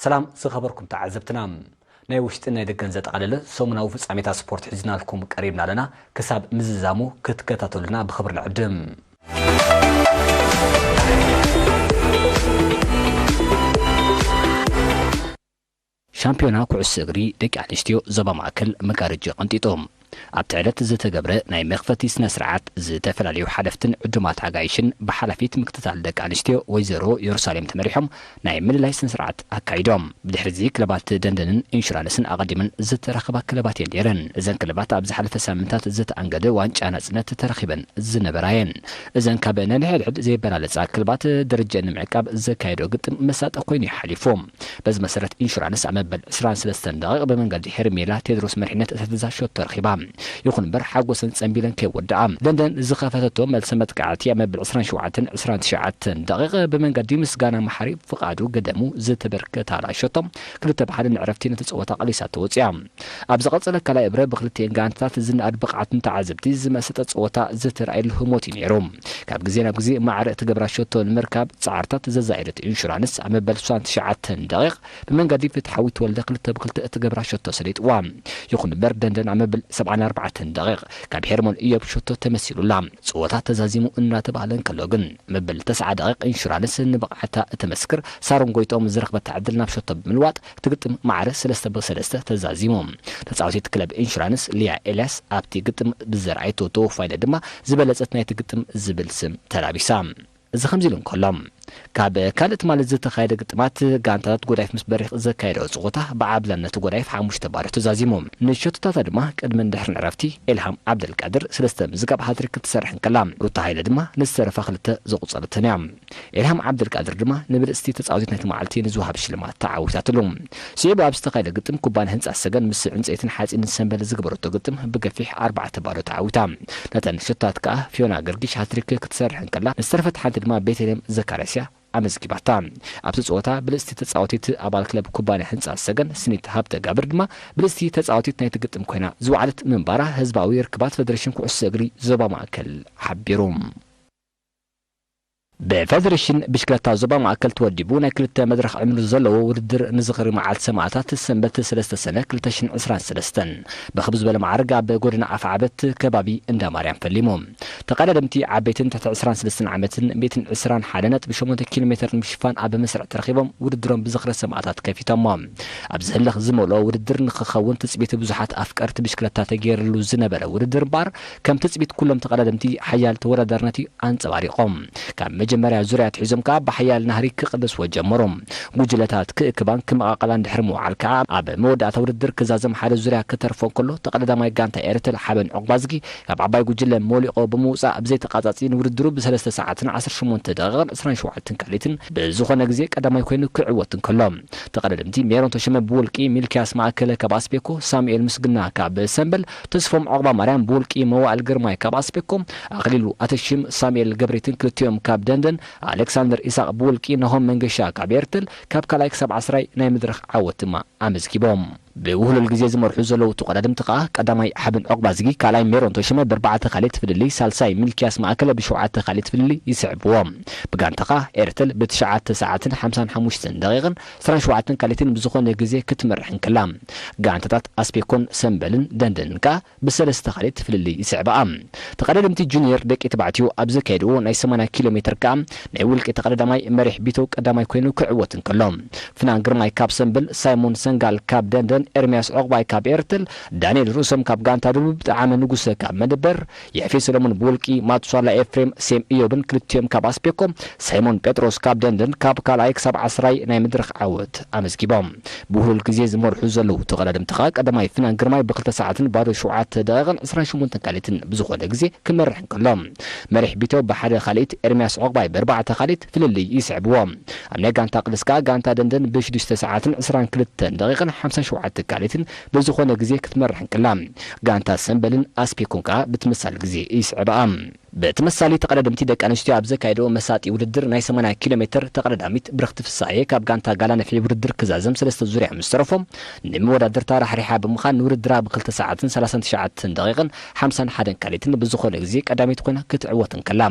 ሰላም ዝኸበርኩም ተዓዘብትና፣ ናይ ውሽጥን ናይ ደገን ዘጠቓለለ ሰሙናዊ ፍጻሜታት ስፖርት ሒዝናልኩም ቀሪብና ኣለና። ክሳብ ምዝዛሙ ክትከታተሉና ብኽብሪ ንዕድም። ሻምፒዮና ኩዕሶ እግሪ ደቂ ኣንስትዮ ዞባ ማእከል መጋረጃ ቀንጢጡ። ኣብቲ ዕለት ዝተገብረ ናይ መኽፈቲ ስነ ስርዓት ዝተፈላለዩ ሓለፍትን ዕዱማት ኣጋይሽን ብሓላፊት ምክትታል ደቂ ኣንስትዮ ወይዘሮ የሩሳሌም ተመሪሖም ናይ ምልላይ ስነ ስርዓት ኣካይዶም። ብድሕሪዚ ክለባት ደንደንን ኢንሹራንስን ኣቐዲመን ዝተራኸባ ክለባት እየን ነይረን። እዘን ክለባት ኣብ ዝሓለፈ ሳምንታት ዝተኣንገደ ዋንጫ ናጽነት ተረኺበን ዝነበራ እየን። እዘን ካብ ነንሕድሕድ ዘይበላለጻ ክለባት ደረጃ ንምዕቃብ ዘካየዶ ግጥም መሳጢ ኮይኑ እዩ ሓሊፉ። በዚ መሰረት ኢንሹራንስ ኣብ መበል ዕስራን ሰለስተን ደቂቕ ብመንገዲ ሄርሜላ ቴድሮስ መሪሕነት እተትዛ ሸቶ ረኺባ። ይኹን እምበር ሓጎሰን ጸንቢለን ከይወድኣ ደንደን ዝኸፈተቶ መልሰ መጥቃዕቲ ኣብ መበል ዕስራን ሸውዓተን ዕስራን ትሽዓተን ደቂቕ ብመንገዲ ምስጋና መሓሪ ፍቓዱ ገደሙ ዝተበርከታላ ሸቶ ክልተ ብሓደ ንዕረፍቲ ነቲ ጸወታ ቀሊሳቶ ወጺኣ። ኣብ ዝቐጸለ ካልኣይ እብረ ብክልቲኤን ጋንታታት ዝነኣድ ብቕዓትን ተዓዘብቲ ዝመሰጠ ጸወታ ዝተራእየሉ ህሞት እዩ ነይሩ። ካብ ግዜ ናብ ግዜ ማዕረ እትገብራ ሸቶ ንምርካብ ጻዕርታት ዘዛየደት ኢንሹራንስ ኣብ መበል ስሳን ትሽዓተን ደቂቕ ብመንገዲ ፍትሓዊ ተወልደ ክልተ ብክልተ እትገብራ ሸቶ ሰሊጥዋ። ይኹን እምበር ደንደን ኣብ መበል ሰብዓን ኣርባዕተን ደቂቕ ካብ ሄርሞን እዮብ ሸቶ ተመሲሉላ። ጸወታ ተዛዚሙ እናተባህለ እንከሎ ግን መበል ተስዓ ደቂቕ ኢንሹራንስ ንብቕዓታ እተመስክር ሳሮን ጎይትኦም ዝረኽበታ ዕድል ናብ ሸቶ ብምልዋጥ እቲ ግጥም ማዕረ ሰለስተ ብሰለስተ ተዛዚሙ። ተጻዋቲት ክለብ ኢንሹራንስ ሊያ ኤልያስ ኣብቲ ግጥም ብዘርኣየቶ ተወፋይነት ድማ ዝበለጸት ናይቲ ግጥም ዝብል ስም ተላቢሳ። እዚ ከምዚ ኢሉ እንከሎ፣ ካብ ካልእ ትማሊ ዝተኻየደ ግጥማት ጋንታታት ጎዳይፍ ምስ በሪኽ ዘካየደኦ ጸወታ ብዓብላል ነቲ ጎዳይፍ ሓሙሽተ ባዶ ተዛዚሙ። ንሸቶታታ ድማ ቅድምን ድሕርን ዕረፍቲ ኤልሃም ዓብደልቃድር ሰለስተ ምዝጋብ ሃትሪክ ክትሰርሕ እንከላ፣ ሩታ ሃይለ ድማ ንዝተረፋ ክልተ ዘቑጸረትን እያ። ኤልሃም ዓብደልቃድር ድማ ንብልጽቲ ተጻዋቲት ናይቲ መዓልቲ ንዝወሃብ ሽልማት ተዓዊታትሉ። ስዒቡ ኣብ ዝተኻየደ ግጥም ኩባንያ ህንጻ ሰገን ምስ ዕንጸይትን ሓጺንን ሰምበል ዝገበረቶ ግጥም ብገፊሕ ኣርባዕተ ባዶ ተዓዊታ። ነተን ሸቶታት ከኣ ፊዮና ገርጊሽ ሃትሪክ ክትሰርሕ እንከላ፣ ንዝተረፈት ሓንቲ ድማ ቤተልሔም ዘካርያስ እያ ኣመዝጊባታ። ኣብቲ ጸወታ ብልጽቲ ተጻዋቲት ኣባል ክለብ ኩባንያ ህንጻ ሰገን ስኒት ሃብተ ጋብር ድማ ብልጽቲ ተጻዋቲት ናይቲ ግጥም ኮይና ዝወዓለት ምንባራ ህዝባዊ ርክባት ፈደሬሽን ኩዕሶ እግሪ ዞባ ማእከል ሓቢሩ። ብፈደሬሽን ብሽክለታ ዞባ ማእከል ተወዲቡ ናይ ክልተ መድረኽ ዕምሪ ዘለዎ ውድድር ንዝኽሪ መዓልቲ ሰማእታት ሰንበት ሰለስተ ሰነ ክልተ ሽሕን ዕስራን ሰለስተን ብኽብ ዝበለ ማዕርግ ኣብ ጎደና ኣፍዓበት ከባቢ እንዳ ማርያም ፈሊሙ። ተቐዳደምቲ ዓበይትን ትሕቲ ዕስራን ሰለስተን ዓመትን ሚእትን ዕስራን ሓደን ነጥቢ ሸሞንተ ኪሎ ሜትር ንምሽፋን ኣብ መስርዕ ተረኺቦም ውድድሮም ብዝኽሪ ሰማእታት ከፊቶሞ። ኣብዚ ህልኽ ዝመልኦ ውድድር ንኽኸውን ትጽቢት ብዙሓት ኣፍቀርቲ ብሽክለታ ተገይርሉ ዝነበረ ውድድር እምበኣር ከም ትጽቢት ኩሎም ተቐዳደምቲ ሓያል ተወዳዳርነት እዩ ኣንጸባሪቖም። ካብ መጀመርያ ዙርያ ኣትሒዞም ከኣ ብሓያል ናህሪ ክቕልስዎ ጀመሩ። ጉጅለታት ክእክባን ክመቓቐላን ድሕሪ ምውዓል ከኣ ኣብ መወዳእታ ውድድር ክዛዘም ሓደ ዙርያ ክተርፎ እንከሎ ተቐዳዳማይ ጋንታ ኤርትል ሓበን ዑቕባዝጊ ካብ ዓባይ ጉጅለ መሊቖ ብምውጻእ ብዘይተቓጻጺ ንውድድሩ ብሰለስተ ሰዓትን ዓሰርተ ሸሞንተ ደቂቕን ዕስራን ሸውዓተን ካልኢትን ብዝኾነ ግዜ ቀዳማይ ኮይኑ ክዕወት እንከሎ ተቐዳደምቲ ሜሮን ተሸመ ብውልቂ፣ ሚልክያስ ማእከለ ካብ ኣስቤኮ፣ ሳሙኤል ምስግና ካብ ሰምበል፣ ተስፎም ዑቕባ ማርያም ብውልቂ፣ መዋእል ግርማይ ካብ ኣስቤኮ፣ ኣኽሊሉ ኣተሽም፣ ሳሙኤል ገብሬትን ክልቲኦም ካብ ደንደን፣ ኣሌክሳንደር ኢሳቕ ብውልቂ፣ ናሆም መንገሻ ካብ ኤርትል ካብ ካልኣይ ክሳብ ዓስራይ ናይ መድረኽ ዓወት ድማ ኣመዝጊቦም። ብውህሉል ግዜ ዝመርሑ ዘለዉ ተቐዳደምቲ ከኣ ቀዳማይ ሓበን ዑቕባዝጊ፣ ካልኣይ ሜሮን ተሸመ ብኣርባዕተ ካልኢት ፍልልይ፣ ሳልሳይ ሚልክያስ ማእከለ ብሸውዓተ ካልኢት ፍልልይ ይስዕብዎ። ብጋንታ ከኣ ኤርትል ብትሽዓተ ሰዓትን ሓምሳን ሓሙሽተን ደቂቕን ዕስራን ሸውዓተን ካልኢትን ብዝኾነ ግዜ ክትመርሕ እንከላ፣ ጋንታታት ኣስቤኮን ሰምበልን ደንደንን ከኣ ብሰለስተ ካልኢት ፍልልይ ይስዕብኣ። ተቐዳደምቲ ጁኒየር ደቂ ተባዕትዮ ኣብ ዘካየድዎ ናይ ሰማንያ ኪሎ ሜትር ከኣ ናይ ውልቂ ተቐዳዳማይ መሪሕ ቢተው ቀዳማይ ኮይኑ ክዕወት እንከሎ፣ ፍናን ግርማይ ካብ ሰምብል፣ ሳይሞን ሰንጋል ካብ ደንደን፣ ኤርምያስ ዑቕባይ ካብ ኤርትል፣ ዳንኤል ርእሶም ካብ ጋንታ ደቡብ፣ ጠዓመ ንጉሰ ካብ መደበር፣ የሕፌ ሰሎሞን ብውልቂ፣ ማቱሳላ ኤፍሬም፣ ሴም እዮብን ክልቲኦም ካብ ኣስቤኮ፣ ሳይሞን ጴጥሮስ ካብ ደንደን ካብ ካልኣይ ክሳብ ዓስራይ ናይ መድረኽ ዓወት ኣመዝጊቦም። ብውህሉል ግዜ ዝመርሑ ዘለዉ ተቐዳደምቲ ከኣ ቀዳማይ ፍናን ግርማይ ብክልተ ሰዓትን ባዶ ሸውዓተ ደቂቕን ዕስራን ሸሞንተን ካልኢትን ብዝኾነ ግዜ ክመርሕ እንከሎ፣ መሪሕ ቢተው ብሓደ ካልኢት፣ ኤርምያስ ዑቕባይ ብኣርባዕተ ካልኢት ፍልልይ ይስዕብዎ። ኣብ ናይ ጋንታ ቅልስ ከኣ ጋንታ ደንደን ብሽዱሽተ ሰዓትን ዕስራን ክልተን ደቂቕን ሓምሳን ሸውዓተን ካልኢትን ብዝኾነ ግዜ ክትመርሕ እንከላ፣ ጋንታ ሰምበልን ኣስፔኮን ከኣ ብትመሳሳሊ ግዜ ይስዕብኣ። ብተመሳሳሊ ተቐዳደምቲ ደቂ ኣንስትዮ ኣብ ዘካየደኦ መሳጢ ውድድር ናይ ሰማንያ ኪሎ ሜትር ተቐዳዳሚት ብርኽቲ ፍሳሐየ ካብ ጋንታ ጋላ ነፍሒ ውድድር ክዛዘም ሰለስተ ዙርያ ምስ ተረፎ፣ ንመወዳድርታ ራሕሪሓ ብምዃን ንውድድራ ብክልተ ሰዓትን ሰላሳን ትሽዓተን ደቂቕን ሓምሳን ሓደን ካልኢትን ብዝኾነ ግዜ ቀዳመይቲ ኮይና ክትዕወት እንከላ፣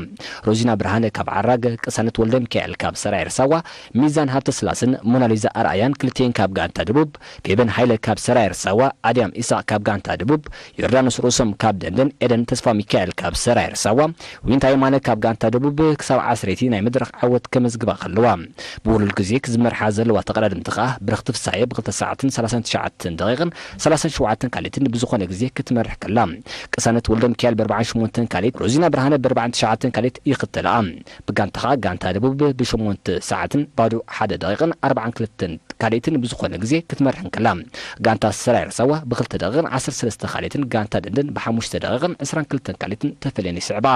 ሮዚና ብርሃነ ካብ ዓራግ፣ ቅሳነት ወልደ ሚካኤል ካብ ሰራየር ሳዋ፣ ሚዛን ሃብተስላስን ሞናሊዛ ኣርኣያን ክልቲኤን ካብ ጋንታ ደቡብ፣ ፌበን ሃይለ ካብ ሰራየር ሳዋ፣ ኣድያም ኢሳቕ ካብ ጋንታ ደቡብ፣ ዮርዳኖስ ርእሶም ካብ ደንደን፣ ኤደን ተስፋ ሚካኤል ካብ ሰራየር ሳዋ፣ ዊንታ የማነ ካብ ጋንታ ደቡብ ክሳብ ዓስረይቲ ናይ መድረኽ ዓወት ከመዝግባ ከለዋ፣ ብውሉል ግዜ ክዝመርሓ ዘለዋ ተቐዳድምቲ ከኣ ብርኽቲ ፍሳየ ብክልተ ሰዓትን ሰላሳን ትሽዓተን ደቂቕን ሰላሳን ሸውዓተን ካልኢትን ብዝኾነ ግዜ ክትመርሕ ከላ፣ ቅሳነት ወልደ ሚካኤል ብኣርባዓን ሸሞንተን ካልኢት፣ ሮዚና ብርሃነ ብኣርባዓን ትሽዓተን ካልኢት ይኽተልኣ። ብጋንታ ከኣ ጋንታ ደቡብ ብሸሞንተ ሰዓትን ባዶ ሓደ ደቂቕን ኣርባዓን ክልተን ካልኢትን ብዝኾነ ግዜ ክትመርሕ እንከላ፣ ጋንታ ሰራየር ሳዋ ብክልተ ደቂቕን ዓሰርተ ሰለስተ ካልኢትን ጋንታ ደንደን ብሓሙሽተ ደቂቕን ዕስራን ክልተን ካልኢትን ተፈልየን ይስዕባ።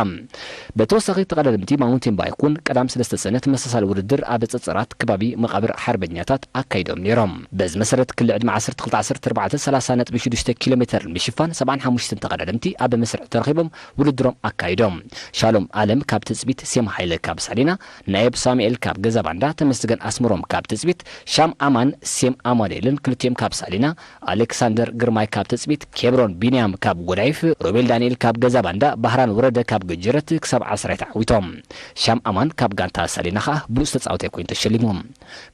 ብተወሳኺ ተቐዳደምቲ ማውንቴን ባይክ እውን ቀዳም ሰለስተ ሰነ ተመሳሳሊ ውድድር ኣብ ጸጸራት ከባቢ መቓብር ሓርበኛታት ኣካይዶም ነይሮም። በዚ መሰረት ክሊ ዕድመ ዓሰርተ ክልተ፣ ዓሰርተ ኣርባዕተ፣ ሰላሳ ነጥቢ ሽዱሽተ ኪሎ ሜተር ንምሽፋን ሰብዓን ሓሙሽተን ተቐዳደምቲ ኣብ መስርዕ ተረኺቦም ውድድሮም ኣካይዶም። ሻሎም ኣለም ካብ ትጽቢት፣ ሴም ሃይለ ካብ ሳሊና፣ ናየብ ሳሙኤል ካብ ገዛ ባንዳ፣ ተመስገን ኣስመሮም ካብ ትጽቢት፣ ሻም ኣማን፣ ሴም ኣማኑኤልን ክልቲኦም ካብ ሳሊና፣ ኣሌክሳንደር ግርማይ ካብ ትጽቢት፣ ኬብሮን ቢንያም ካብ ጎዳይፍ፣ ሮቤል ዳንኤል ካብ ገዛ ባንዳ፣ ባህራን ወረደ ካብ ገጀረት ክሳብ ዓስራይ ተዓዊቶም። ሻም ኣማን ካብ ጋንታ ሳሊና ከኣ ብሉጽ ተጻዋታይ ኮይኑ ተሸሊሙ።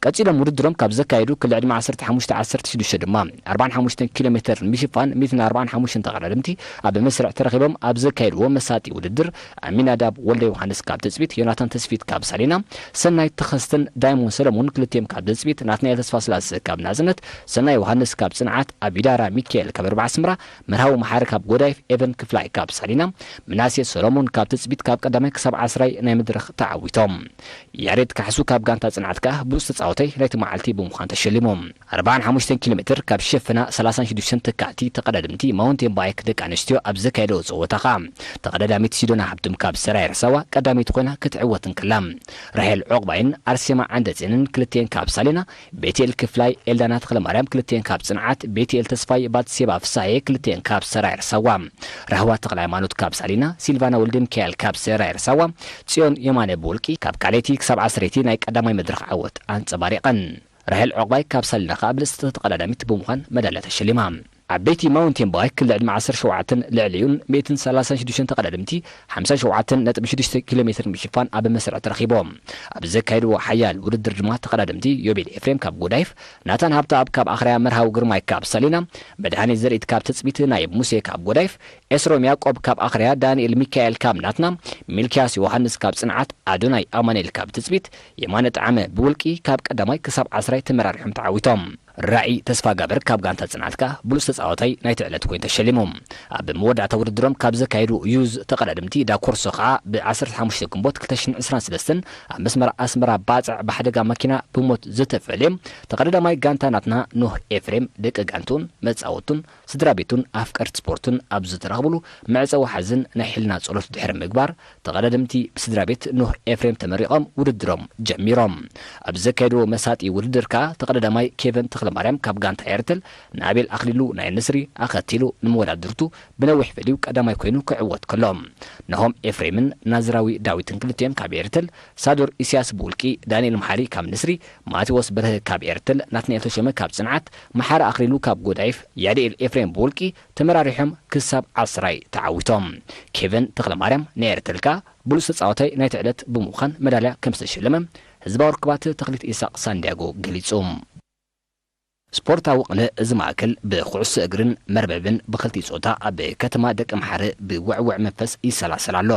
ቀጺሎም ውድድሮም ካብ ዘካየዱ ክሊ ዕድመ ዓሰርተ ሓሙሽተ ዓሰርተ ሽዱሽተ ድማ ኣርባዓን ሓሙሽተን ኪሎ ሜተር ንምሽፋን ሚእትን ኣርባዓን ሓሙሽተን ተቐዳደምቲ ኣብ መስርዕ ተረኺቦም ኣብ ዘካየድዎ መሳጢ ውድድር ኣሚናዳብ ወልደ ዮሃንስ ካብ ትጽቢት፣ ዮናታን ተስፊት ካብ ሳሊና፣ ሰናይ ተኸስተን ዳይሞን ሰለሙን ክልቲኦም ካብ ትጽቢት፣ ናትናኤል ተስፋስላሰ ካብ ናጽነት፣ ሰናይ ዮሃንስ ካብ ጽንዓት፣ ኣቢዳራ ሚካኤል ካብ ኣርባዓ ኣስመራ፣ መርሃዊ መሓሪ ካብ ጎዳይፍ፣ ኤቨን ክፍላይ ካብ ሳሊና፣ ምናሴ ሰሎሞን ካብ ትጽቢት ካብ ቀዳማይ ክሳብ ዓስራይ ናይ መድረኽ ተዓዊቶም። ያሬድ ካሕሱ ካብ ጋንታ ጽንዓት ከኣ ብሉጽ ተጻዋታይ ናይቲ መዓልቲ ብምዃን ተሸሊሙ። ኣርባዓን ሓሙሽተን ኪሎ ሜትር ካብ ሸፈና ሰላሳን ሽዱሽተን ተካእቲ ተቐዳደምቲ ማውንቴን ባይክ ደቂ ኣንስትዮ ኣብ ዘካየደኦ ጸወታ ከኣ ተቐዳዳሚት ሲዶና ሃብቶም ካብ ሰራየር ሳዋ ቀዳመይቲ ኮይና ክትዕወት እንከላ፣ ራሄል ዑቕባይን ኣርሴማ ዓንደጼንን ክልቲኤን ካብ ሳሊና፣ ቤትኤል ክፍላይ፣ ኤልዳና ተኽለማርያም ክልቲኤን ካብ ጽንዓት፣ ቤትኤል ተስፋይ፣ ባትሴባ ፍሳሐየ ክልቲኤን ካብ ሰራየር ሳዋ፣ ራህዋ ተኽለ ሃይማኖት ካብ ሳሊና፣ ሲልቫና ወልደ ሚካኤል ካብ ሰራየር ሳዋ፣ ጽዮን የማነ ብውልቂ ካብ ካልኣይቲ ክሳብ ዓሰርይቲ ናይ ቀዳማይ መድረኽ ዓወት ኣንጸባሪቐን። ራሄል ዑቕባይ ካብ ሳሊና ከኣ ብልጽቲ ተቐዳዳሚት ብምዃን መዳልያ ተሸሊማ። ዓበይቲ ማውንቴን ባይክ ክሊ ዕድመ ዓሰርተ ሸውዓተን ልዕሊኡን ሚእትን ሰላሳን ሽዱሽተን ተቐዳደምቲ ሓምሳ ሸውዓተ ነጥቢ ሽዱሽተ ኪሎ ሜትር ምሽፋን ኣብ መስርዕ ተረኺቦም። ኣብ ዘካየድዎ ሓያል ውድድር ድማ ተቐዳደምቲ ዮቤል ኤፍሬም ካብ ጎዳይፍ፣ ናታን ሃብተኣብ ካብ ኣኽርያ፣ መርሃዊ ግርማይ ካብ ሳሊና፣ መድሃኔ ዘርኢት ካብ ትጽቢት፣ ናይብ ሙሴ ካብ ጎዳይፍ፣ ኤስሮም ያዕቆብ ካብ ኣኽርያ፣ ዳንኤል ሚካኤል ካብ ናትና፣ ሚልክያስ ዮሃንስ ካብ ጽንዓት፣ ኣዶናይ ኣማኑኤል ካብ ትጽቢት፣ የማነ ጣዕመ ብውልቂ ካብ ቀዳማይ ክሳብ ዓስራይ ተመራሪሖም ተዓዊቶም። ራኢ ተስፋጋብር ካብ ጋንታ ጽንዓት ከኣ ብሉጽ ተጻዋታይ ናይቲ ዕለት ኮይኑ ተሸሊሙ። ኣብ መወዳእታ ውድድሮም ካብ ዘካየዱ ዩዝ ተቐዳደምቲ ዳኮርሶ ከኣ ብ ዓሰርተ ሓሙሽተ ግንቦት ክልተ ሽሕን ዕስራን ሰለስተን ኣብ መስመር ኣስመራ ባጽዕ ብሓደጋ መኪና ብሞት ዝተፈልየ ተቐዳዳማይ ጋንታ ናትና ኖህ ኤፍሬም ደቂ ጋንቱን መጻወቱን ስድራ ቤቱን ኣፍቀርቲ ስፖርትን ኣብ ዝተረኽብሉ መዕጸዊ ሓዘን ናይ ሕልና ጸሎት ድሕሪ ምግባር፣ ተቐዳደምቲ ብስድራ ቤት ኖህ ኤፍሬም ተመሪቖም ውድድሮም ጀሚሮም። ኣብ ዘካየድዎ መሳጢ ውድድር ከኣ ተቐዳዳማይ ኬቨን ተኽለማርያም ካብ ጋንታ ኤርትል ንኣቤል ኣኽሊሉ ናይ ንስሪ ኣኸቲሉ ንመወዳድርቱ ብነዊሕ ፈልዩ ቀዳማይ ኮይኑ ክዕወት ከሎ፣ ናሆም ኤፍሬምን ናዝራዊ ዳዊትን ክልቲኦም ካብ ኤርትል፣ ሳዶር ኢስያስ ብውልቂ፣ ዳንኤል መሓሪ ካብ ንስሪ፣ ማቴዎስ በርሀ ካብ ኤርትል፣ ናትናኤል ተሾመ ካብ ጽንዓት፣ መሓሪ ኣኽሊሉ ካብ ጎዳይፍ፣ ያድኤል ኤፍሬም ብውልቂ ተመራሪሖም ክሳብ ዓስራይ ተዓዊቶም። ኬቨን ተኽለማርያም ናይ ኤርትል ከኣ ብሉጽ ተጻዋታይ ናይቲ ዕለት ብምዃን መዳልያ ከም ዝተሸለመ ህዝባዊ ርክባት ተኽሊት ኢሳቕ ሳንዲያጎ ገሊጹ። ስፖርታዊ ቅነ እዚ ማእከል ብኩዕሶ እግርን መርበብን ብኽልቲኡ ጾታ ኣብ ከተማ ደቀምሓረ ብውዕውዕ መንፈስ ይሰላሰል ኣሎ።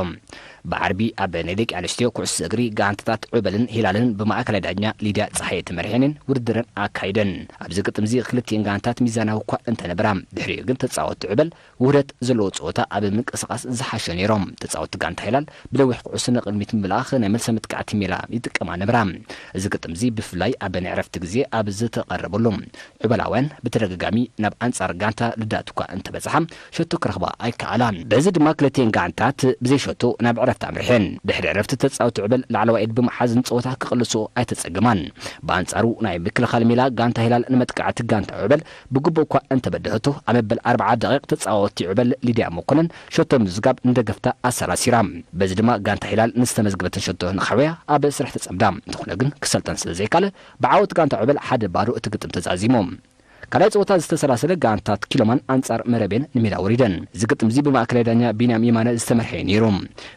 ብዓርቢ ኣብ ናይ ደቂ ኣንስትዮ ኩዕሶ እግሪ ጋንታታት ዑበልን ሂላልን ብማእከላይ ዳኛ ሊድያ ጸሃየ ተመሪሐንን ውድድረን ኣካይደን። ኣብዚ ግጥምዚ ክልቲኤን ጋንታት ሚዛናዊ እኳ እንተነበራ፣ ድሕሪኡ ግን ተጻወትቲ ዑበል ውህደት ዘለዎ ጸወታ ኣብ ምንቅስቓስ ዝሓሸ ነይሮም። ተጻወትቲ ጋንታ ሂላል ብነዊሕ ኩዕሶ ንቕድሚት ምምላኽ ናይ መልሰ መጥቃዕቲ ሜላ ይጥቀማ ነበራ። እዚ ግጥምዚ ብፍላይ ኣብ ናይ ዕረፍቲ ግዜ ኣብ ዝተቐረበሉ ዕበላውያን ብተደጋጋሚ ናብ ኣንጻር ጋንታ ልዳት እኳ እንተበጽሓ፣ ሸቶ ክረኽባ ኣይከኣላን። በዚ ድማ ክልቲኤን ጋንታት ብዘይ ሸቶ ናብ ዕረፍቲ ኣምሪሐን። ድሕሪ ዕረፍቲ ተጻወቲ ዕበል ላዕለዋይ ኢድ ብምሓዝ ንጸወታ ክቕልሶ ኣይተጸገማን። ብኣንጻሩ ናይ ምክልኻል ሜላ ጋንታ ሂላል ንመጥቃዕቲ ጋንታ ዕበል ብግቡእ እኳ እንተበደሀቶ፣ ኣብ መበል ኣርብዓ ደቂቕ ተጻወቲ ዕበል ሊድያ መኮነን ሸቶ ምዝጋብ ንደገፍታ ኣሰራሲራ። በዚ ድማ ጋንታ ሂላል ንዝተመዝገበትን ሸቶ ንኸሕውያ ኣብ ስራሕ ተጸምዳ። እንተኾነ ግን ክሰልጠን ስለ ዘይካለ፣ ብዓወት ጋንታ ዕበል ሓደ ባዶ እቲ ግጥም ተዛዚሙ። ካልኣይ ጸወታ ዝተሰላሰለ ጋንታት ኪሎማን ኣንጻር መረቤን ንሜዳ ወሪደን። እዚ ግጥም እዚ ብማእከላይ ዳኛ ቢንያም የማነ ዝተመርሐ እዩ ነይሩ።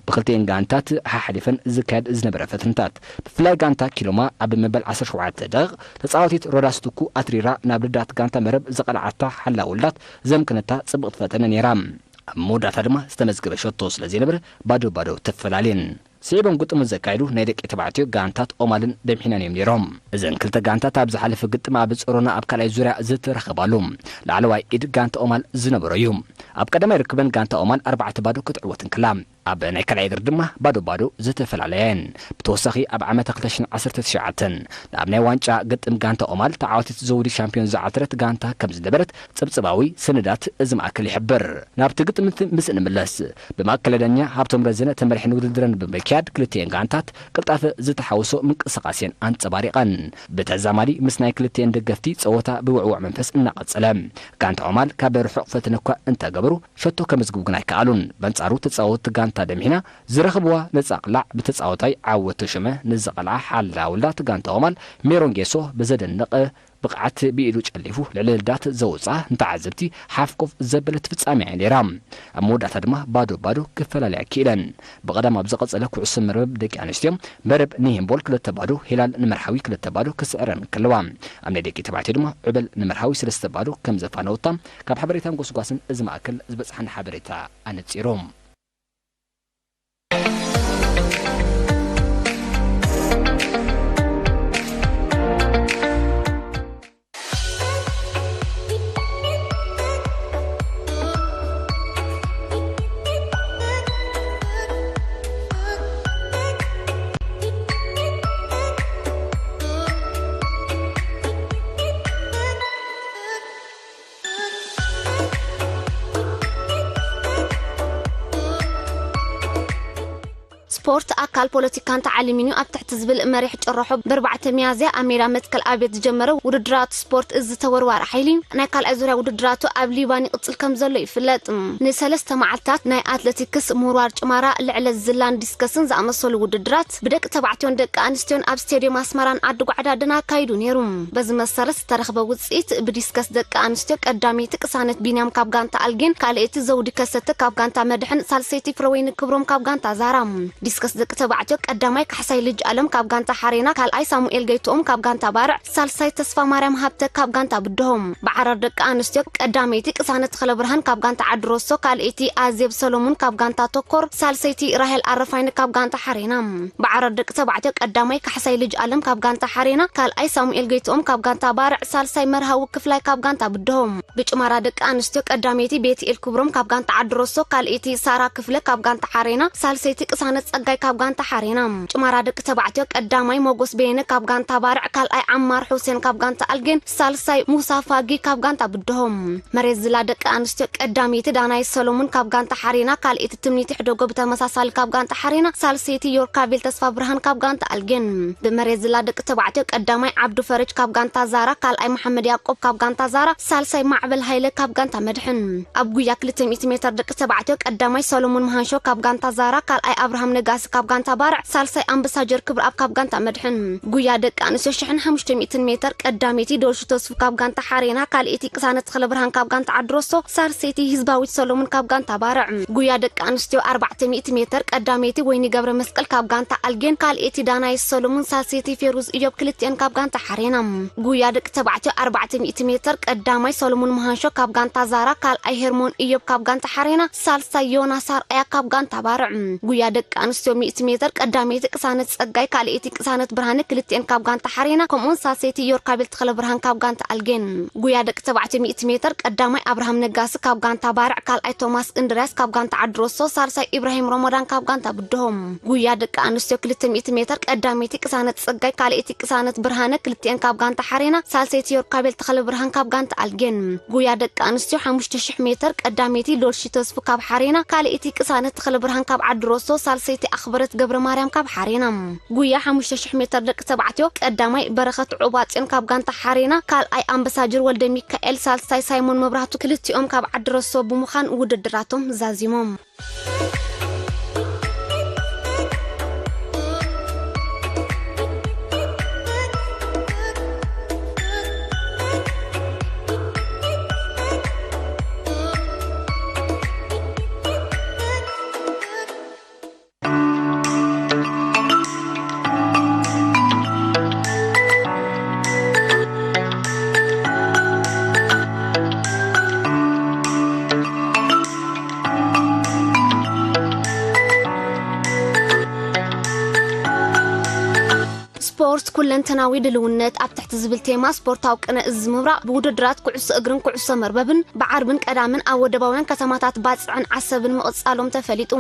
ብክልቲኤን ጋንታት ሓሓሊፈን ዝካየድ ዝነበረ ፈተነታት፣ ብፍላይ ጋንታ ኪሎማ ኣብ መበል ዓሰርተ ሸውዓተ ደቂቕ ተጻዋቲት ሮዳስ ቱኩ ኣትሪራ ናብ ልዳት ጋንታ መረብ ዝቐልዓታ ሓላ ውልዳት ዘምከነታ ጽብቕቲ ፈተነ ነይራ። ኣብ መወዳእታ ድማ ዝተመዝገበ ሸቶ ስለ ዘይነበረ ባዶ ባዶ ተፈላልየን። ስዒቦም ግጥሙ ዘካየዱ ናይ ደቂ ተባዕትዮ ጋንታት ኦማልን ደምሒናን እዮም ነይሮም። እዘን ክልተ ጋንታት ኣብ ዝሓለፈ ግጥም ኣብ ጾሮና ኣብ ካልኣይ ዙርያ ዝተረኸባሉ ላዕለዋይ ኢድ ጋንታ ኦማል ዝነበሮ እዩ። ኣብ ቀዳማይ ርክበን ጋንታ ኦማል ኣርባዕተ ባዶ ክትዕወት እንከላ፣ ኣብ ናይ ካልኣይ እግር ድማ ባዶ ባዶ ዝተፈላለያ እየን። ብተወሳኺ ኣብ ዓመተ ክልተ ሽሕን ዓሰርተ ትሽዓተን ናብ ናይ ዋንጫ ግጥም ጋንታ ኦማል ተዓዋቲት ዘውዲ ሻምፒዮን ዝዓተረት ጋንታ ከም ዝነበረት ጸብጸባዊ ሰነዳት እዚ ማእከል ይሕብር። ናብቲ ግጥምቲ ምስ እንምለስ፣ ብማእከላይ ዳኛ ሃብቶም ረዘነ ተመሪሐን ውድድረን ብምክያድ ክልቲኤን ጋንታት ቅልጣፈ ዝተሓወሶ ምንቅስቓስ እየን ኣንጸባሪቐን። ብተዛማዲ ምስ ናይ ክልቲኤን ደገፍቲ ጸወታ ብውዕዉዕ መንፈስ እናቐጸለ፣ ጋንታ ኦማል ካብ ርሑቕ ፈተነ እኳ እንተገበሩ ሸቶ ከመዝግቡ ግን ኣይከኣሉን። በንጻሩ ተጻወትቲ ጋንታ ደምሒና ዝረኽብዋ ነጻ ቅላዕ ብተጻወታይ ዓወት ተሾመ ንዝቐልዓ ሓላ ውልዳት ጋንታ ኦማል ሜሮን ጌሶ ብዘደንቕ ብቕዓት ብኢዱ ጨሊፉ ልዕሊ ልዳት ዘውፅኣ ንተዓዘብቲ ሓፍ ኮፍ ዘበለት ፍጻሜ እያ ነይራ። ኣብ መወዳእታ ድማ ባዶ ባዶ ክፈላለያ ክኢለን። ብቐዳም ኣብ ዝቐጸለ ኩዕሶ መርበብ ደቂ ኣንስትዮ መረብ ንሄምቦል ክልተ ባዶ፣ ሄላል ንመርሃዊ ክልተ ባዶ ክስዕረን ከለዋ፣ ኣብ ናይ ደቂ ተባዕትዮ ድማ ዕበል ንመርሃዊ ሰለስተ ባዶ ከም ዘፋነወታ ካብ ሓበሬታን ጎስጓስን እዚ ማእከል ዝበጽሓና ሓበሬታ ኣነጺሩ። ስፖርት ኣካል ፖለቲካን ተዓሊምን እዩ ኣብ ትሕቲ ዝብል መሪሕ ጭርሖ ብኣርባዕተ ሚያዝያ ኣብ ሜዳ መትከል ኣብየት ዝጀመረ ውድድራት ስፖርት እዚ ተወርዋሪ ሓይሊ ናይ ካልኣይ ዙርያ ውድድራቱ ኣብ ሊባን ይቕጽል ከም ዘሎ ይፍለጥ። ንሰለስተ መዓልታት ናይ ኣትሌቲክስ፣ ምውርዋር ጭማራ፣ ልዕለት ዝላን ዲስከስን ዝኣመሰሉ ውድድራት ብደቂ ተባዕትዮን ደቂ ኣንስትዮን ኣብ ስቴድዮም ኣስመራን ዓዲ ጓዕዳድን ኣካይዱ ነይሩ። በዚ መሰረት ዝተረኽበ ውጽኢት ብዲስከስ ደቂ ኣንስትዮ ቀዳመይቲ ቅሳነት ቢንያም ካብ ጋንታ ኣልጌን፣ ካልኣይቲ ዘውዲ ከሰተ ካብ ጋንታ መድሕን፣ ሳልሰይቲ ፍረወይኒ ክብሮም ካብ ጋንታ ዛራ። ዲስከስ ደቂ ተባዕትዮ ቀዳማይ ካሕሳይ ልጅ ኣለም ካብ ጋንታ ሓሬና፣ ካልኣይ ሳሙኤል ገይትኦም ካብ ጋንታ ባርዕ፣ ሳልሳይ ተስፋ ማርያም ሃብተ ካብ ጋንታ ብድሆም። ብዓረር ደቂ ኣንስትዮ ቀዳመይቲ ቅሳነት ተኽለ ብርሃን ካብ ጋንታ ዓዲ ሮሶ፣ ካልኣይቲ ኣዜብ ሰሎሙን ካብ ጋንታ ተኮር፣ ሳልሰይቲ ራሄል ኣረፋይነ ካብ ጋንታ ሓሬና። ብዓረር ደቂ ተባዕትዮ ቀዳማይ ካሕሳይ ልጅ ኣለም ካብ ጋንታ ሓሬና፣ ካልኣይ ሳሙኤል ገይትኦም ካብ ጋንታ ባርዕ፣ ሳልሳይ መርሃዊ ክፍላይ ካብ ጋንታ ብድሆም። ብጭማራ ደቂ ኣንስትዮ ቀዳመይቲ ቤትኤል ክብሮም ካብ ጋንታ ዓዲ ሮሶ፣ ካልኣይቲ ሳራ ክፍለ ካብ ጋንታ ሓሬና፣ ሳልሰይቲ ቅሳነት ጸጋይ ካብ ጋንታ ሓሬና። ጭማራ ደቂ ተባዕትዮ ቀዳማይ ሞጎስ በየነ ካብ ጋንታ ባርዕ፣ ካልኣይ ዓማር ሑሴን ካብ ጋንታ ኣልጌን፣ ሳልሳይ ሙሳ ፋጊ ካብ ጋንታ ብድሆም። መሬት ዝላ ደቂ ኣንስትዮ ቀዳመይቲ ዳናይ ሰሎሙን ካብ ጋንታ ሓሬና፣ ካልኣይቲ ትምኒት ሕደጎ ብተመሳሳሊ ካብ ጋንታ ሓሬና፣ ሳልሰይቲ ዮርካቤል ተስፋ ብርሃን ካብ ጋንታ ኣልጌን። ብመሬት ዝላ ደቂ ተባዕትዮ ቀዳማይ ዓብዱ ፈረጅ ካብ ጋንታ ዛራ፣ ካልኣይ መሓመድ ያዕቆብ ካብ ጋንታ ዛራ፣ ሳልሳይ ማዕበል ሃይለ ካብ ጋንታ መድሕን። ኣብ ጉያ ክልተ ሚእቲ ሜትር ደቂ ተባዕትዮ ቀዳማይ ሰሎሞን መሃንሾ ካብ ጋንታ ዛራ፣ ካልኣይ ኣብርሃም ነጋሲ ካብ ጋንታ ባርዕ፣ ሳልሳይ ኣምባሳጀር ክብረኣብ ካብ ጋንታ መድሕን። ጉያ ደቂ ኣንስትዮ ሽሕን ሓሙሽተ ሚእትን ሜትር ቀዳመይቲ ዶልሹ ተስፉ ካብ ጋንታ ሓሬና፣ ካልኣይቲ ቅሳነት ተኽለብርሃን ካብ ጋንታ ዓዲ ሮሶ፣ ሳልሰይቲ ህዝባዊት ሰሎሞን ካብ ጋንታ ባርዕ። ጉያ ደቂ ኣንስትዮ ኣርባዕተ ሚእቲ ሜትር ቀዳመይቲ ወይኒ ገብረ መስቀል ካብ ጋንታ ኣልጌን፣ ካልኣይቲ ዳናይት ሰሎሞን፣ ሳልሰይቲ ፌሩዝ እዮብ ክልቲኤን ካብ ጋንታ ሓሬና። ጉያ ደቂ ተባዕትዮ ኣርባዕተ ሚእቲ ሜትር ቀዳማይ ሰሎሞን መሃንሾ ካብ ጋንታ ዛራ፣ ካልኣይ ሄርሞን እዮብ ካብ ጋንታ ሓሬና፣ ሳልሳይ ዮናስ ኣርኣያ ካብ ጋንታ ባርዕ። ጉያ ደቂ ኣንስትዮ ኣንስትዮ ሚእቲ ሜትር ቀዳመይቲ ቅሳነት ጸጋይ፣ ካልኣይቲ ቅሳነት ብርሃነ፣ ክልቲኤን ካብ ጋንታ ሓሬና፣ ከምኡውን ሳልሰይቲ ዮርካቤል ተኽለ ብርሃን ካብ ጋንታ ኣልጌን። ጉያ ደቂ ተባዕትዮ ሚእቲ ሜትር ቀዳማይ ኣብርሃም ነጋሲ ካብ ጋንታ ባርዕ፣ ካልኣይ ቶማስ እንድርያስ ካብ ጋንታ ዓድሮሶ፣ ሳልሳይ ኢብራሂም ሮሞዳን ካብ ጋንታ ብድሆም። ጉያ ደቂ ኣንስትዮ ክልተ ሚእቲ ሜትር ቀዳመይቲ ቅሳነት ጸጋይ፣ ካልኣይቲ ቅሳነት ብርሃነ፣ ክልቲኤን ካብ ጋንታ ሓሬና፣ ሳልሰይቲ ዮርካቤል ተኽለ ብርሃን ካብ ጋንታ ኣልጌን። ጉያ ደቂ ኣንስትዮ ሓሙሽተ ሽሕ ሜትር ቀዳመይቲ ሎልሺ ተስፉ ካብ ሓሬና፣ ካልኣይቲ ቅሳነት ተኽለ ብርሃን ካብ ዓድሮሶ፣ ሳልሰይቲ ኣኽበረት ገብረ ማርያም ካብ ሓሬና። ጉያ ሓሙሽተ ሽሕ ሜትር ደቂ ተባዕትዮ ቀዳማይ በረኸት ዑባጽዮን ካብ ጋንታ ሓሬና፣ ካልኣይ ኣምበሳጅር ወልደ ሚካኤል፣ ሳልሳይ ሳይሞን መብራህቱ፣ ክልቲኦም ካብ ዓድሮሶ ብምዃን ውድድራቶም ዛዚሞም። ስፖርት ኩለንተናዊ ድልውነት ኣብ ትሕቲ ዝብል ቴማ ስፖርታዊ ቅነ እዚ ምብራቕ ብውድድራት ኩዕሶ እግርን ኩዕሶ መርበብን ብዓርብን ቀዳምን ኣብ ወደባውያን ከተማታት ባጽዕን ዓሰብን ምቕጻሎም ተፈሊጡ።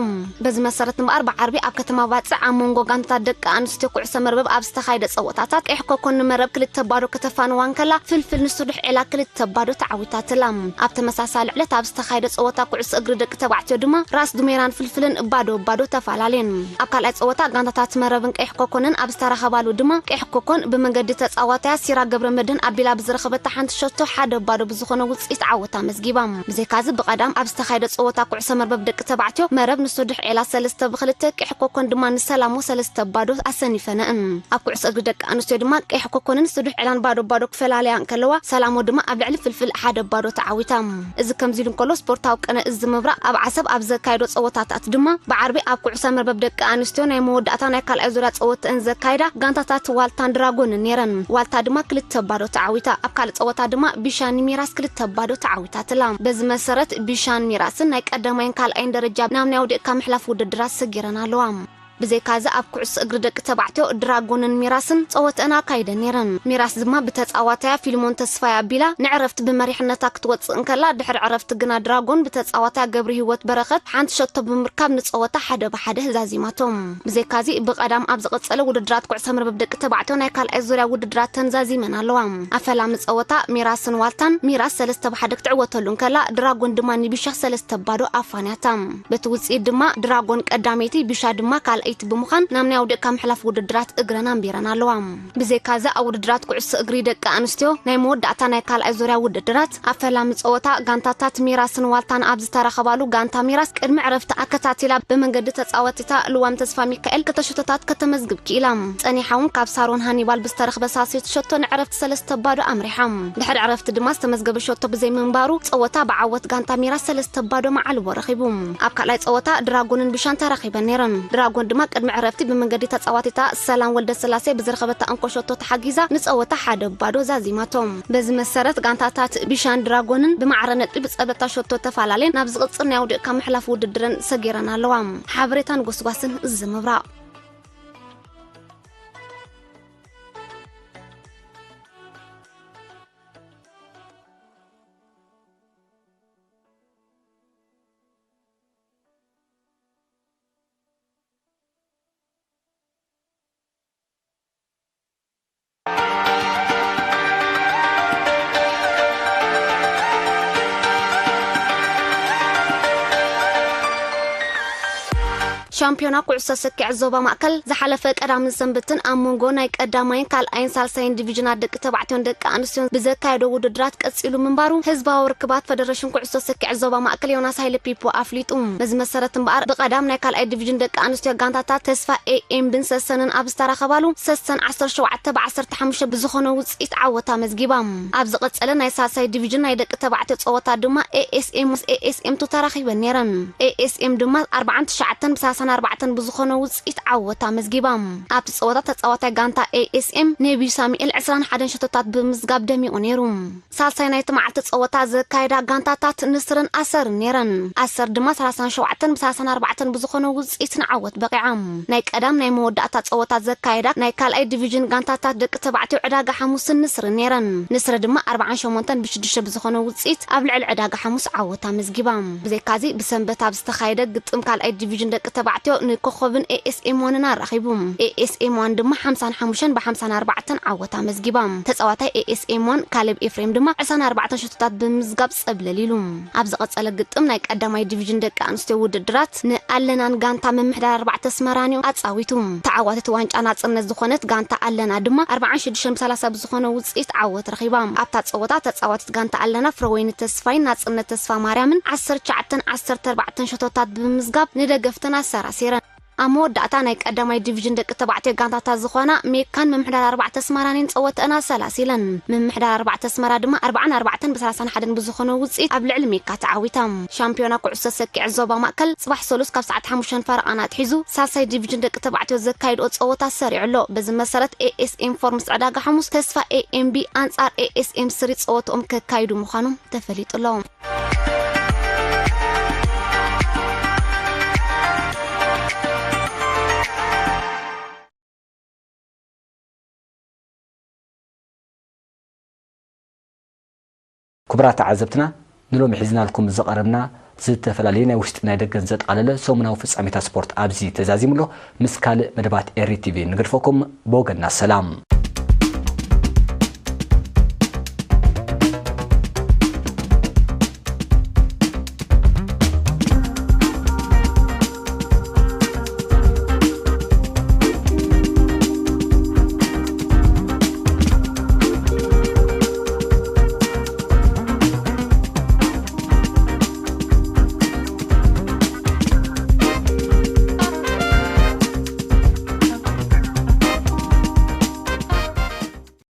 በዚ መሰረት እምበኣር ብዓርቢ ኣብ ከተማ ባጽዕ ኣብ መንጎ ጋንታታት ደቂ ኣንስትዮ ኩዕሶ መርበብ ኣብ ዝተኻየደ ጸወታታት ቀይሕ ኮኮን ንመረብ ክልተ ባዶ ከተፋንዋ እንከላ፣ ፍልፍል ንሱዱሕ ዔላ ክልተ ባዶ ተዓዊታትላ። ኣብ ተመሳሳሊ ዕለት ኣብ ዝተኻየደ ጸወታ ኩዕሶ እግሪ ደቂ ተባዕትዮ ድማ ራስ ዱሜራን ፍልፍልን ባዶ ባዶ ተፈላለየን። ኣብ ካልኣይ ጸወታ ጋንታታት መረብን ቀይሕ ኮኮንን ኣብ ዝተራኸባሉ ድማ ቀይሕ ኮኮን ብመንገዲ ተጻዋታያ ሲራ ገብረ መድህን ኣቢላ ብዝረኸበታ ሓንቲ ሸቶ ሓደ ባዶ ብዝኾነ ውጽኢት ዓወት ኣመዝጊባ። ብዘይካዚ ብቐዳም ኣብ ዝተኻየደ ጸወታ ኩዕሶ መርበብ ደቂ ተባዕትዮ መረብ ንሱዱሕ ዔላ ሰለስተ ብክልተ፣ ቀይሕ ኮኮን ድማ ንሰላሞ ሰለስተ ባዶ ኣሰኒፈነእን። ኣብ ኩዕሶ እግሪ ደቂ ኣንስትዮ ድማ ቀይሕ ኮኮንን ሱዱሕ ዔላን ባዶ ባዶ ክፈላልያ እንከለዋ፣ ሰላሞ ድማ ኣብ ልዕሊ ፍልፍል ሓደ ባዶ ተዓዊታ። እዚ ከምዚ ኢሉ እንከሎ፣ ስፖርታዊ ቅነ እዚ ምብራቕ ኣብ ዓሰብ ኣብ ዘካየዶ ጸወታታት ድማ ብዓርቢ ኣብ ኩዕሶ መርበብ ደቂ ኣንስትዮ ናይ መወዳእታ ናይ ካልኣይ ዙርያ ጸወተአን ዘካየዳ ጋንታታት ዋልታን ድራጎንን ነይረን። ዋልታ ድማ ክልተ ባዶ ተዓዊታ። ኣብ ካልእ ጸወታ ድማ ቢሻን ሚራስ ክልተ ባዶ ተዓዊታትላ። በዚ መሰረት ቢሻን ሚራስን ናይ ቀዳማይን ካልኣይን ደረጃ ናብ ናይ ውድእካ ምሕላፍ ውድድራት ሰጊረን ኣለዋ። ብዘይካዚ ኣብ ኩዕሶ እግሪ ደቂ ተባዕትዮ ድራጎንን ሚራስን ጸወተአን ኣካይደን ነይረን። ሚራስ ድማ ብተጻዋታያ ፊልሞን ተስፋይ ኣቢላ ንዕረፍቲ ብመሪሕነታ ክትወጽእ እንከላ፣ ድሕሪ ዕረፍቲ ግና ድራጎን ብተጻዋታያ ገብረ ህይወት በረኸት ሓንቲ ሸቶ ብምርካብ ንጸወታ ሓደ ብሓደ ዛዚማቶም። ብዘይካዚ ብቐዳም ኣብ ዝቐጸለ ውድድራት ኩዕሶ መርበብ ደቂ ተባዕትዮ ናይ ካልኣይ ዙርያ ውድድራት ተንዛዚመን ኣለዋ። ኣብ ፈላሚ ጸወታ ሚራስን ዋልታን፣ ሚራስ ሰለስተ ብሓደ ክትዕወተሉ እንከላ፣ ድራጎን ድማ ንቢሻ ሰለስተ ባዶ ኣፋንያታ። በቲ ውጽኢት ድማ ድራጎን ቀዳመይቲ፣ ቢሻ ድማ ካልኣይቲ ብምዃን ናብ ናይ ኣውድእካ ምሕላፍ ውድድራት እግረን ኣንቢረን ኣለዋ። ብዘይካዚ ኣብ ውድድራት ኩዕሶ እግሪ ደቂ ኣንስትዮ ናይ መወዳእታ ናይ ካልኣይ ዙርያ ውድድራት ኣብ ፈላሚ ጸወታ ጋንታታት ሚራስን ዋልታን ኣብ ዝተራኸባሉ ጋንታ ሚራስ ቅድሚ ዕረፍቲ ኣከታቲላ ብመንገዲ ተጻወቲታ ልዋም ተስፋ ሚካኤል ክልተ ሸቶታት ከተመዝግብ ክኢላ። ጸኒሓ እውን ካብ ሳሮን ሃኒባል ብዝተረኽበ ሳልሰይቲ ሸቶ ንዕረፍቲ ሰለስተ ባዶ ኣምሪሓ። ድሕሪ ዕረፍቲ ድማ ዝተመዝገበ ሸቶ ብዘይምንባሩ ጸወታ ብዓወት ጋንታ ሚራስ ሰለስተ ባዶ መዓልቦ ረኺቡ። ኣብ ካልኣይ ጸወታ ድራጎንን ቢሻን ተራኺበን ነይረን። ድራጎን ድማ ቅድሚ ዕረፍቲ ብመንገዲ ተጻዋቲታ ሰላም ወልደስላሴ ብዝረኸበታ እንኮ ሸቶ ተሓጊዛ ንጸወታ ሓደ ባዶ ዛዚማቶም። በዚ መሰረት ጋንታታት ቢሻን ድራጎንን ብማዕረ ነጥቢ ብጸብለታ ሸቶ ተፈላለየን ናብ ዝቕጽል ናይ ኣውድእካ ምሕላፍ ውድድረን ሰጊረን ኣለዋ። ሓበሬታን ጎስጓስን እዚ ምብራቕ። ሻምፒዮና ኩዕሶ ሰኪዕ ዞባ ማእከል ዝሓለፈ ቀዳምን ሰንበትን ኣብ መንጎ ናይ ቀዳማይን ካልኣይን ሳልሳይን ዲቪዥናት ደቂ ተባዕትዮን ደቂ ኣንስትዮን ብዘካየዶ ውድድራት ቀጺሉ ምንባሩ ህዝባዊ ርክባት ፈደረሽን ኩዕሶ ሰኪዕ ዞባ ማእከል ዮናስ ሃይለ ፒፖ ኣፍሊጡ። በዚ መሰረት እምበኣር ብቐዳም ናይ ካልኣይ ዲቪዥን ደቂ ኣንስትዮ ጋንታታት ተስፋ ኤኤምብን ሰሰንን ኣብ ዝተራኸባሉ ሰሰን ዓሰርተ ሸውዓተ ብዓሰርተ ሓሙሽተ ብዝኾነ ውጽኢት ዓወት ኣመዝጊባ። ኣብ ዝቐጸለ ናይ ሳልሳይ ዲቪዥን ናይ ደቂ ተባዕትዮ ጸወታ ድማ ኤኤስኤም ምስ ኤኤስኤም ቱ ተራኺበን ነይረን። ኤኤስኤም ድማ ኣርባዓን ትሽዓተን ብሰላሳ ኣርባዕተን ብዝኾነ ውፅኢት ዓወት ኣመዝጊባ። ኣብቲ ፀወታ ተፃዋታይ ጋንታ ኤኤስኤም ነቢዩ ሳሙኤል ዕስራን ሓደን ሸቶታት ብምዝጋብ ደሚቑ ነይሩ። ሳልሳይ ናይቲ መዓልቲ ፀወታ ዘካየዳ ጋንታታት ንስርን ኣሰርን ነይረን። ኣሰር ድማ ሰላሳን ሸውዓተን ብሰላሳን ኣርባዕተን ብዝኾነ ውፅኢት ንዓወት በቂዓ። ናይ ቀዳም ናይ መወዳእታ ፀወታ ዘካየዳ ናይ ካልኣይ ዲቪዥን ጋንታታት ደቂ ተባዕትዮ ዕዳጋ ሓሙስን ንስርን ነይረን። ንስሪ ድማ ኣርባዓን ሸሞንተን ብሽዱሽተ ብዝኾነ ውፅኢት ኣብ ልዕሊ ዕዳጋ ሓሙስ ዓወት ኣመዝጊባ። ብዘይካዚ ብሰንበት ኣብ ዝተኻየደ ግጥም ካልኣይ ዲቪዥን ደቂ ተባዕትዮ ንኮኸብን ኤኤስኤም ዋንን ኣራኺቡ። ኤኤስኤም ዋን ድማ ሓምሳን ሓሙሽተን ብሓምሳን ኣርባዕተን ዓወት ኣመዝጊባ። ተፃዋታይ ኤኤስኤም ዋን ካሌብ ኤፍሬም ድማ ዕስራን ኣርባዕተን ሸቶታት ብምምዝጋብ ፀብለል ኢሉ። ኣብ ዝቐፀለ ግጥም ናይ ቀዳማይ ዲቪዥን ደቂ ኣንስትዮ ውድድራት ንኣለናን ጋንታ ምምሕዳር ኣርባዕተ ኣስመራን እዩ ኣፃዊቱ። ተዓዋቲት ዋንጫ ናፅነት ዝኾነት ጋንታ ኣለና ድማ ኣርባዓን ሽዱሽተን ብሰላሳ ብዝኾነ ውፅኢት ዓወት ረኺባ። ኣብታ ፀወታ ተፃዋቲት ጋንታ ኣለና ፍረወይኒ ተስፋይን ናፅነት ተስፋ ማርያምን ዓሰርተ ትሽዓተን ዓሰርተ ኣርባዕተን ሸቶታት ብምምዝጋብ ንደገፍተን ኣሰራሲረን። ኣብ መወዳእታ ናይ ቀዳማይ ዲቪዥን ደቂ ተባዕትዮ ጋንታታት ዝኾና ሜካን ምምሕዳር ኣርባዕተ ኣስመራን እየን ፀወተአን ኣሰላሲለን። ምምሕዳር ኣርባዕተ ኣስመራ ድማ ኣርባዓን ኣርባዕተን ብሰላሳን ሓደን ብዝኾነ ውፅኢት ኣብ ልዕሊ ሜካ ተዓዊታ። ሻምፒዮና ኩዕሶ ሰኪዐት ዞባ ማእከል ፅባሕ ሰሉስ ካብ ሰዓት ሓሙሽተን ፈረቓን ኣትሒዙ ሳልሳይ ዲቪዥን ደቂ ተባዕትዮ ዘካይድኦ ፀወታ ሰሪዑ ኣሎ። በዚ መሰረት ኤኤስኤም ፎርምስ ዕዳጋ ሓሙስ ተስፋ ኤኤምቢ ኣንፃር ኤኤስኤም ስሪ ፀወትኦም ከካይዱ ምዃኖም ተፈሊጡ ኣሎ። ክቡራት ተዓዘብትና፣ ንሎሚ ሒዝናልኩም ዝቐረብና ዝተፈላለዩ ናይ ውሽጢ ናይ ደገን ዘጠቓለለ ሰሙናዊ ፍጻሜታት ስፖርት ኣብዚ ተዛዚሙ ኣሎ። ምስ ካልእ መደባት ኤሪ ቲቪ ንገድፈኩም። ብወገንና ሰላም።